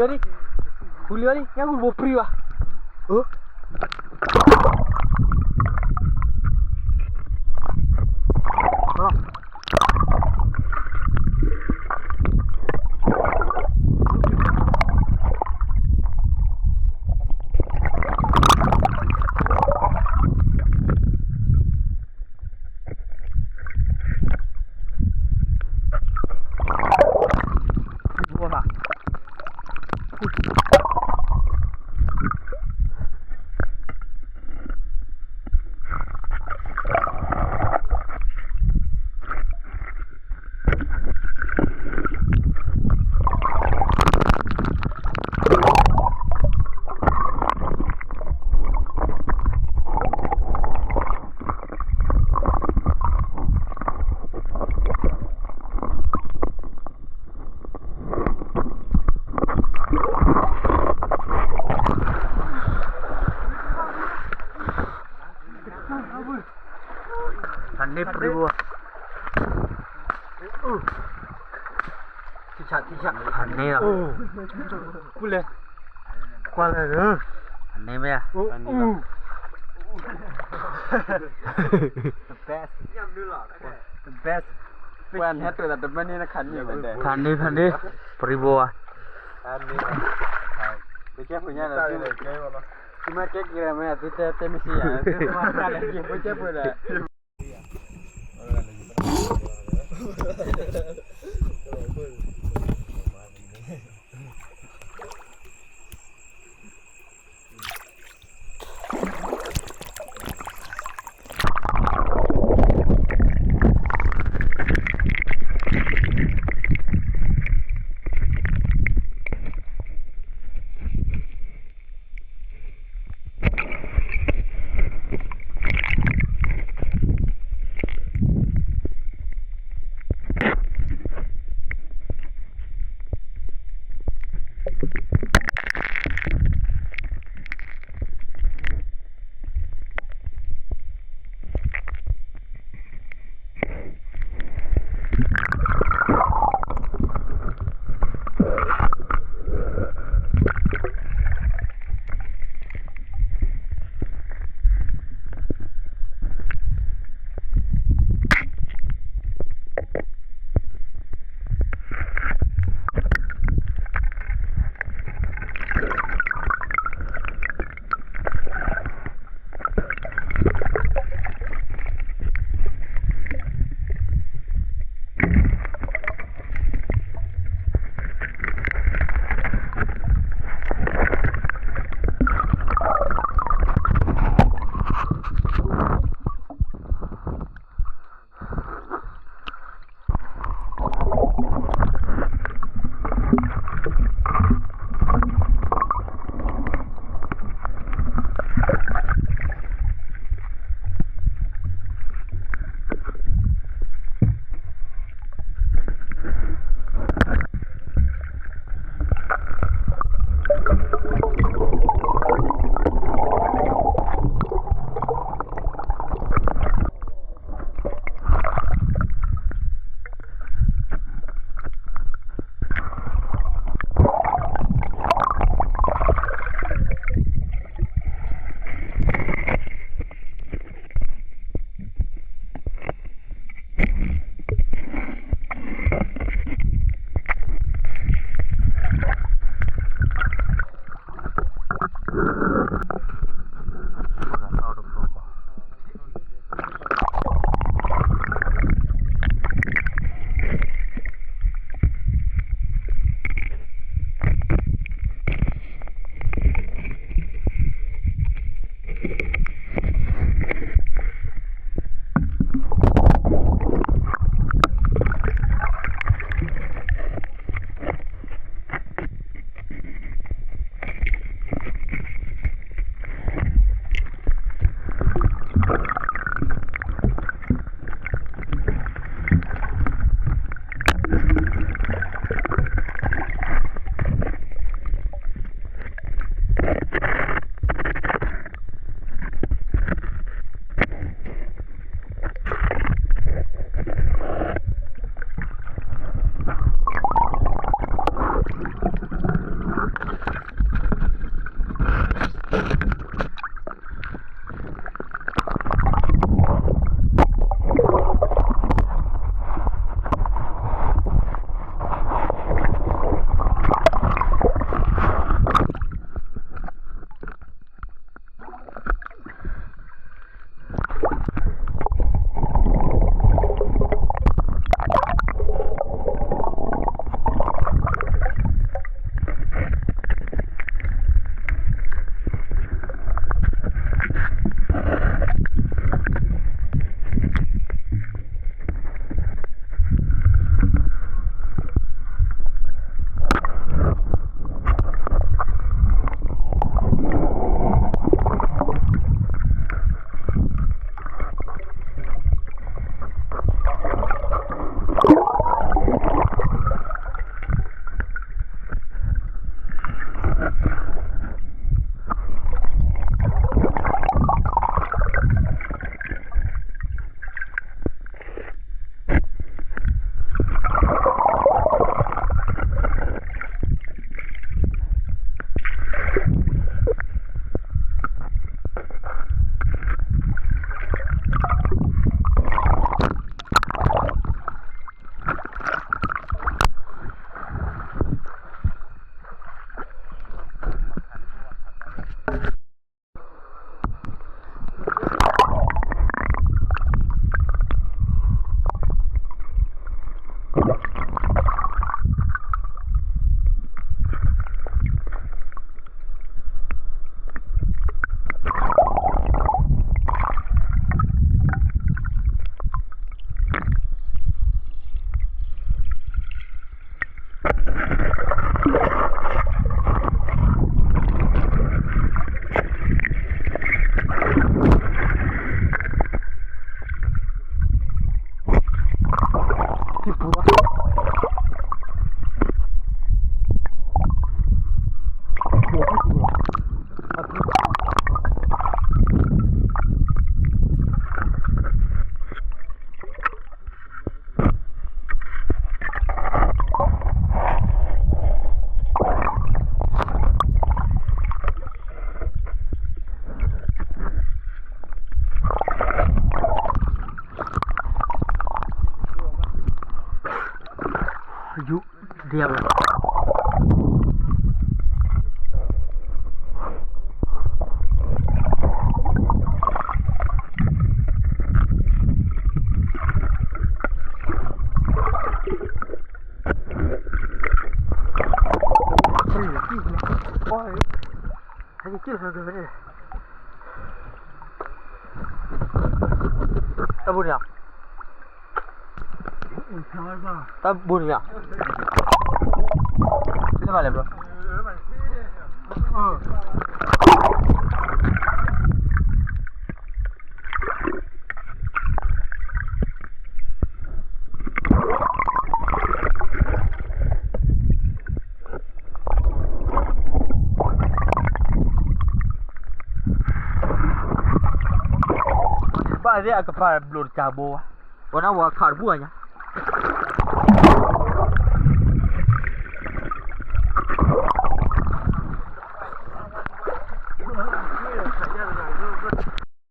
လံ, ပူၤလံလံ ညၣ်ဂူၢ်ဘိပြံဘၣ်, အၢ ဖးန့ၢ်ပရံဘိ, ဖးန့ၢ်လီၤ, ကွၢ်လဲၣ်, ဖးန့ၢ်မ့ၢ်ဧါ, the best, the best, ဖးန့ၢ် ဖးန့ၢ် ပရံဘိဧါ, သုမ့ၢ်ကဲက့ၤမ့ၢ် သုတဲမ့ၢ်စံယၤ, သုမ့ၢ်ကဲပှဲၤလဲၣ်. တၢ်ဘူၣ်န့ၣ်ဧါ, တၢ်ဘူၣ်န့ၣ်ဧါ, တမၤလဲၣ်ဘျီ. ဘၣ်သ့ၣ်အကပၤဘျိးတကးဘိဝဲ, ဝဲဒၣ်ဝဲခးတဘူၣ်အညါ,